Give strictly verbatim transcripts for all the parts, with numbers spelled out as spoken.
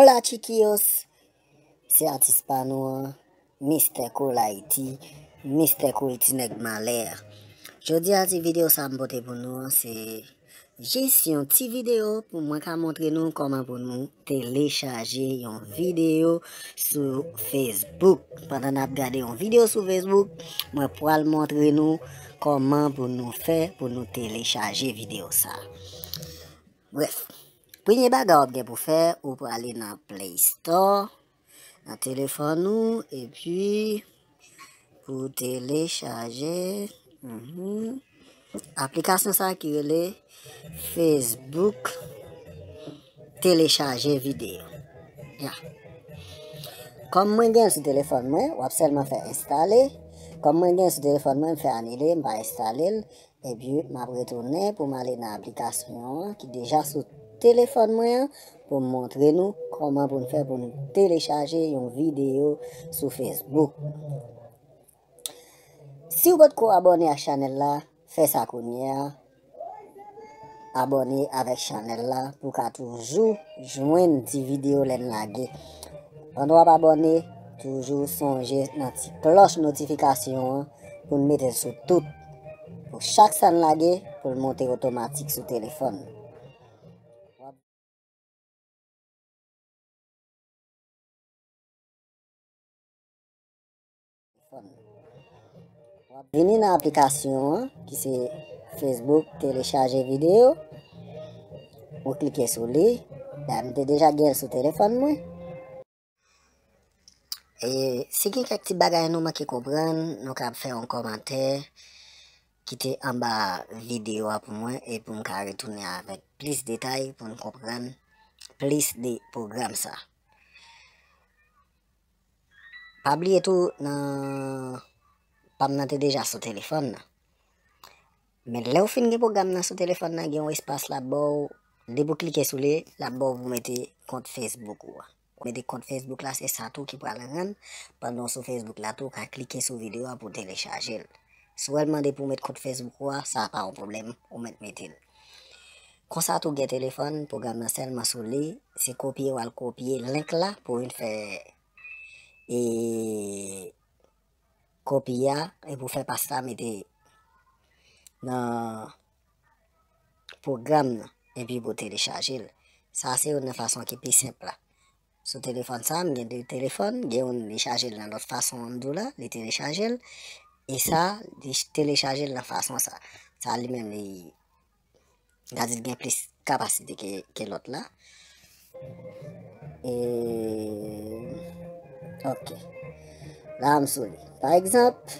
Hola chicos, se atis pa nou an, Mister Cool Haiti, Mister Cool ti nèg malè. Jodi a ti videyo sa m pote pou nou an, se jis yon ti videyo pou mwen ka montre nou kòman pou nou telechaje yon videyo sou Facebook. Pandan n ap gade yon videyo sou Facebook, mwen pral montre nou kòman pou nou fè pou nou telechaje videyo sa. Brèf, premye bagay w ap gen pou fè, ou prale nan Play Store, nan telefòn ou, epi pou telechaje, mhm, aplikasyon sa ki rele Facebook telechaje videyo. Ya. Kòm mwen gen l sou telefòn mwen, w ap sèlman fè enstale. Kòm mwen gen l sou telefòn mwen, m fè anile, m pa enstale l. Epi, m ap retounen pou m ale nan aplikasyon an ki deja sou telefòn mwen an, pou m montre nou kòman pou n fè pou n telechaje yon videyo sou Facebook. Si w potko abòne ak chanèl la, fè sa kounye a. Abòne avèk chanèl la pou w ka toujou jwenn ti videyo lè n lage. Pandan w ap abòne, toujou sonje nan ti klòch notifikasyon an pou n mete l sou tout. Pou chak sa n lage, pou l monte otomatik sou telefòn. Vini nan aplikasyon an, ki se Facebook telechaje videyo. Ou klike sou li. La, m te deja gen l sou telefòn mwen. E si gen kèk ti bagay nou manke konprann, nou kab fè yon kòmantè, kite anba videyo a pou mwen, e pou m ka retounen avèk plis detay pou n konprann plis de pwogram sa. Pa bliye tou, nan pa m nan te deja sou telefòn nan. Men lè w fin gen pwogram nan sou telefòn nan, gen yon espas l ap ba w, depi w klike sou li, l ap ba w pou mete kont Facebook ou a. Mete kont Facebook la, se sa tou ki pral rann, pandan w sou Facebook la tou, w ka klike sou videyo a pou w telechaje l. Si w wè l mande pou w met kont Facebook ou a, sa pa yon pwoblèm, ou mèt mete l. Konsa tou gen telefòn, pwogram nan sèlman sou li, se kopye w al kopye link la pou w vin fè, e, kopi a, epi w fè pas la mete nan pwogram nan, epi pou w telechaje l. Sa se youn nan fason ki pi senp la. Sou telefòn sa, m gen de telefòn, gen youn li chaje l nan lòt fason an m di w la, li telechaje l, e sa, li telechaje l nan fason sa. Sa li menm, li, gade l gen plis kapasite ke, ke lòt la. E, ok. La, m sou li. Pa egzanp,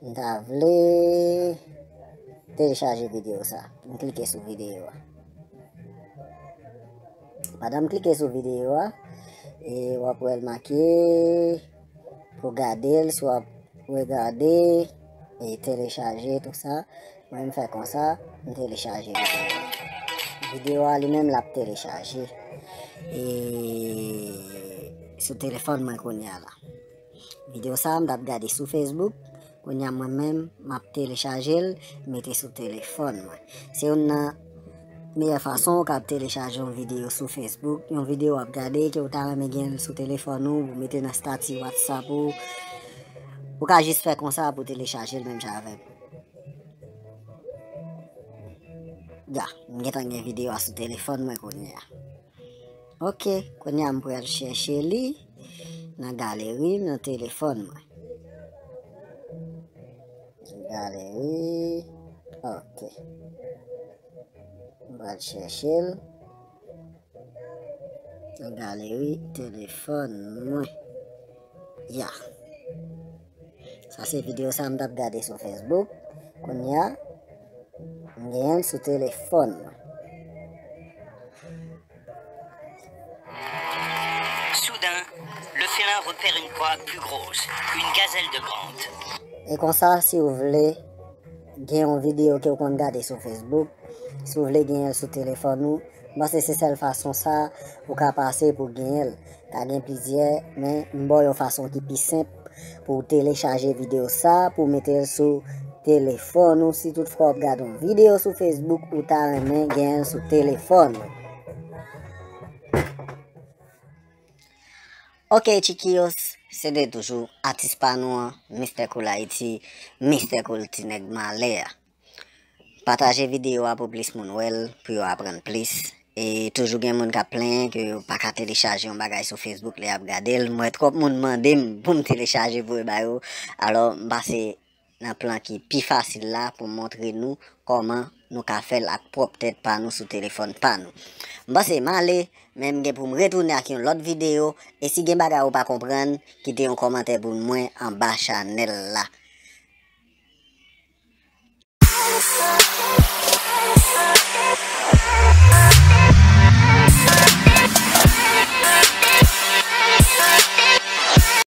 m ta vle telechaje videyo sa. M klike sou videyo a. Pandan m klike sou videyo a, e w ap wè l make pou gade l, si w ap regade, e telechaje, tou sa. Mwen, m fè konsa, m telechaje videyo a. Videyo a li menm, l ap telechaje, e, sou telefòn mwen kounye a la. Videyo sa a, m t ap gade sou Facebook. Kounye a, mwen menm, m ap telechaje l, mete sou telefòn mwen. Se youn nan meyè fason ou kab telechaje yon videyo sou Facebook, yon videyo w ap gade ke ou ta renmen gen l sou telefòn ou, pou mete nan estati WhatsApp ou. Ou ka jis fè konsa pou telechaje l menm jan avè m. Ya, m gentan gen videyo a sou telefòn mwen kounye a. Ok, kounye a m pral chèche li nan galeri m, nan telefòn mwen. Galeri, ok. M pral chèche l nan galeri telefòn mwen. Ya. Sa se videyo sa m t ap gade sou Facebook. Kounye a, m genyen l sou telefòn mwen. Soudain, le félin repère une proie plus grosse, une gazelle de grande. E konsa, si w vle gen yon videyo ke w konn gade sou Facebook, si w vle genyen l sou telefòn ou, m panse se sèl fason sa ou ka pase pou genyen l. Ka gen plizyè, men m ba w yon fason ki pi senp pou w telechaje videyo sa, pou w mete l sou telefòn ou. Si toutfwa w ap gade yon videyo sou Facebook, ou ta renmen genyen l sou telefòn ou. Ok, Chiquillos, se de toujou atis pa nou an, Mister Cool Haiti, Mister Cool Ti Nèg Malè a. Pataje videyo a pou plis moun wè l, pou yo aprann plis. E toujou gen moun k ap plenyen ke yo pa ka telechaje yon bagay sou Facebook lè y ap gade l. M wè twòp moun mande m pou m telechaje voye ba yo. Alò, m pase nan plan ki pi fasil la pou m montre nou kòman nou ka fè l ak pwòp tèt pa nou sou telefòn pa nou. M panse m ale, men m gen pou m retounen ak yon lòt videyo. E si gen bagay ou pa konprann, kite yon kòmantè pou mwen anba chanèl la.